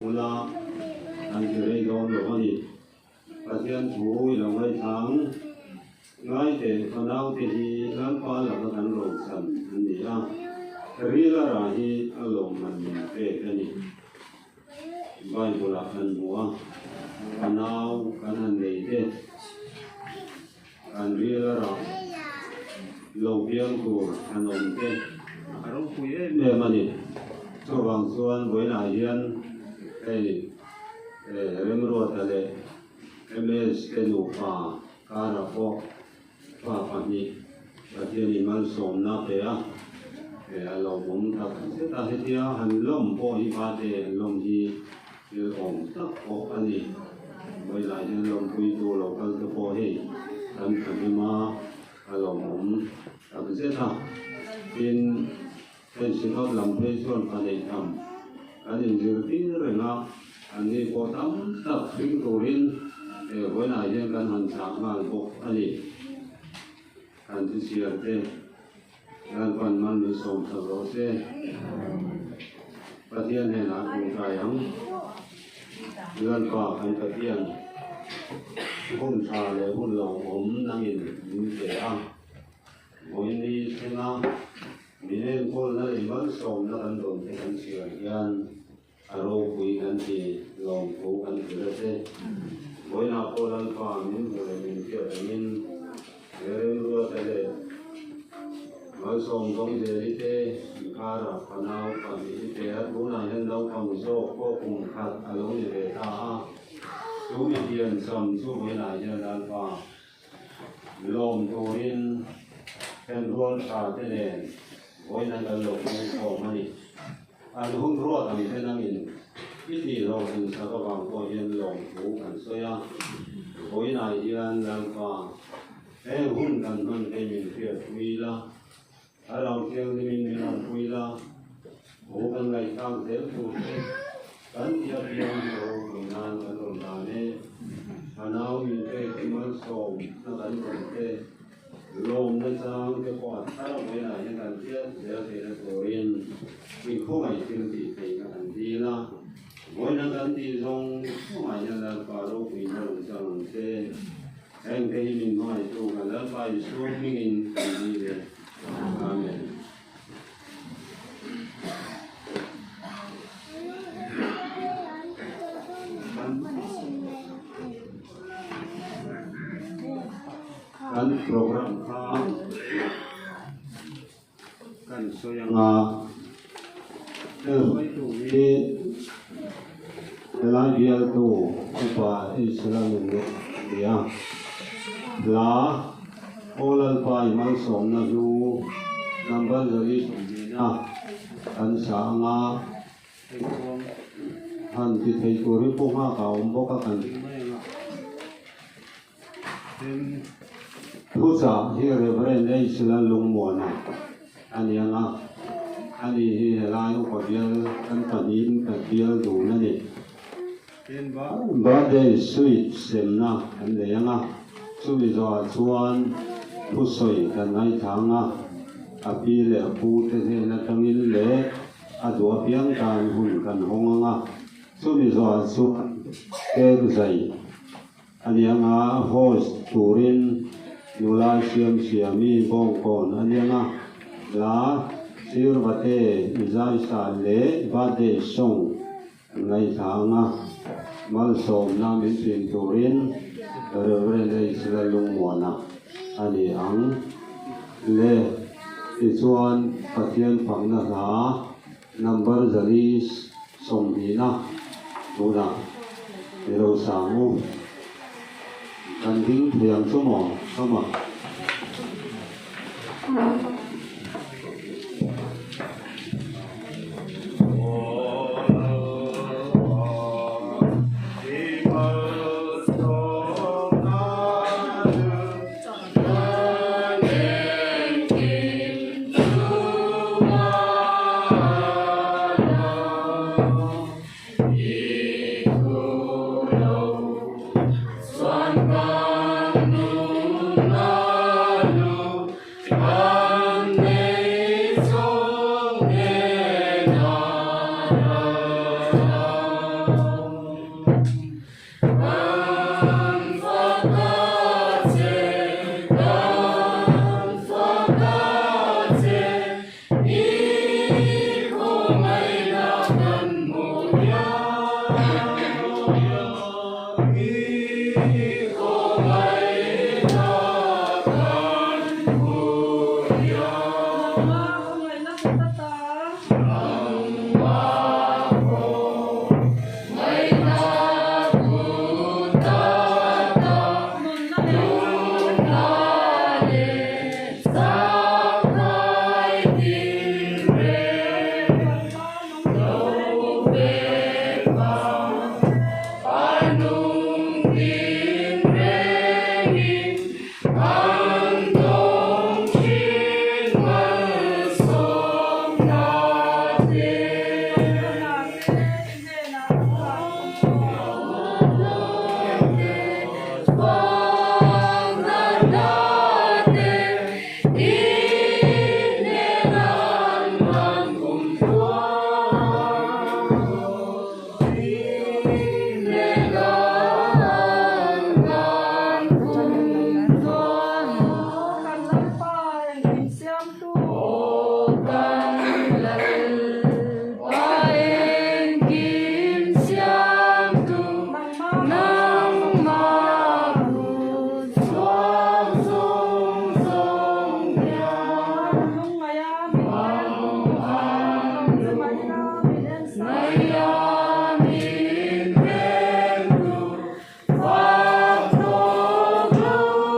ໂອລາ ອັນທີ່ໄດ້ດອນລົງມານີ້ ປະທຽນຜູ້ເຮົາໄວ້ທາງ ງາຍແຕ່ພະນາວເຕຮີ ລານປ່າລະກະທັນໂລງສັນ ອັນນີ້ອາ ເຣລະຣາຮີ ອາລົມມັນເປັນອັນນີ້ ໄວໂບລານອັນຫົວ ພະນາວກັນອັນເດເດ ອັນເຣລະຣາ ໂລເບຍນກູ ອານົມເຕ ອາລົມຄຸຍເອເມມານີ ສະຫວ່າງສວນ ເວລາຮຽນ ເອ ເອ ເຣມໂຣຕະເລ ເອເມສເຕນູປາ ກາລະໂປ ປາປານິ ປະເທດນີ້ມັນສົມນາເປອ ເອ ອາລົມຕະເສຕາເຮດຍາ ຫັນລົມໂປຫິບາເຕ ລົມຮີ ເອີ ອອງຕັກໂປອານີ ໄວລາຍເຫັນລົມປຸຍໂຕເຫຼົ່າກັນຕະໂປເຮ ອັນຄັນເຮມາ ອາລົມຕະເສຕາ ເປັນ ເປັນຊິນອດລຳເພຊວນພາໃນທຳ ອັນນີ້ຈື່ຕີເຣງາ ອັນນີ້ກໍຕຳຕັບປິງໂຕລິນ ເອີ ໄວລາຍເຫັນກັນຫັນສາມານບົກອານີ ອັນທີ່ເສຍເຕ ງານປັນມັນມີສອງສາມໂລເຊ ປະທຽນໃຫ້ນາຄົງກາຍຫັງ ເຮືອນປ່າຄັນປະທຽນ ຄຸນຊາແລະຮຸນເຫຼົ່າອົມນາງອິນ ຍິນເສຍ ໂອຍນີເຊນາ ມີເນນຄົນລະເອມັນສອງນະກັນດົນເປັນເຊຍຍານ ອາໂລຄຸຍກັນທີ່ລອງໂທກັນເທື່ອເຊ ໂອຍນາໂປລັນຟາມິນເວລາມິນເຊຍຍານ ເວລາເອເລ ມາສອງຕ້ອງເດລິເຕ ຄາຣາພະນາວຄາມິເຕ ອາກູນາເຫັນເລົ່າຄຳໂຊໂຄຄຸມຂັດ ອາໂລນິເວຕາ ຊູມິດຽນຊຳຊູເວລາຍານານຟາ ລອມໂຕລິນ ເປັນໂຮນຊາເຕເນນ ໂອຍນາກັນໂລກໃນຂອງມະນິ ອັນຮຸນໂຣດອັນເປັນນາມິນ ພິທີໂລກອັນສະກະວັງກໍເຫັນລອງໂຕກັນໂຊຍາ ໂອຍນາຍເດຍນານຟາ ແຕ່ຮຸນກັນມັນເປັນເປັນເພຍທວີລາ ອາລາວຄຽງນິມິນນິລັນຄຸຍລາ ໂອກັນໄລທາງເຕັມສູດ ກັນຍາພຽງໂຕກຸນນານກັນລົນດາເນ ອານາວມິນເຕ ເປັນມັນສອງນະກັນຄົນເຕ ໂລມນະຈາງເຕກອດ ອາລາວເວລາຍະກັນເຕ ເດເຕນະໂຕເຣນ ມີໂຄໄມເປັນຕີເຕນະກັນດີລາ ໂມຍນະກັນຕີຊົງ ໂຄໄມຍະນາປາໂລ ມີນະລົງຈາງເຕ Engkau ini mai tu ngalan pai suami ngin kandile. Amin. Kan program ka ກັນໂຊຍາງາ ເອີ ໄວ້ຕາງນີ້ ລາວຽລໂຕ ອຸປາອິດສະລາມ ເດຍ ລາ ໂອລາລປາຍ ມັງສອມນາຢູ ນຳບັນຈະລິ ສົມດີນາ ອັນສາງາ ເປັນຂອງ ທ່ານທີ່ໄທໂຕ ຫຼື ພວກມາກາອມບໍ່ກະກັນ Pusa hi Reverend H. Lalungmona. Ani anga. Ani hi helai u ka bial kan panin ka bial du na ni. Birthday sweet semna kan le anga. Chumi zo a chuan thusoi kan ngaithang a. A pi leh a pu te hnena tangin leh a duh apiang tan hun kan hawng anga. Chumi zo a chuan cake zai. Ani anga host turin nula siam siami bawngkawn ani anga la sirvate izaisa le birthday song ngaithang anga malsawmna min thin turin Reverend H. Lalungmona ani ang le tichuan Pathian fakna hla Number zali sawmhnina tuna i lo sang u. Kan ding thei ang chu maw? Ka maw?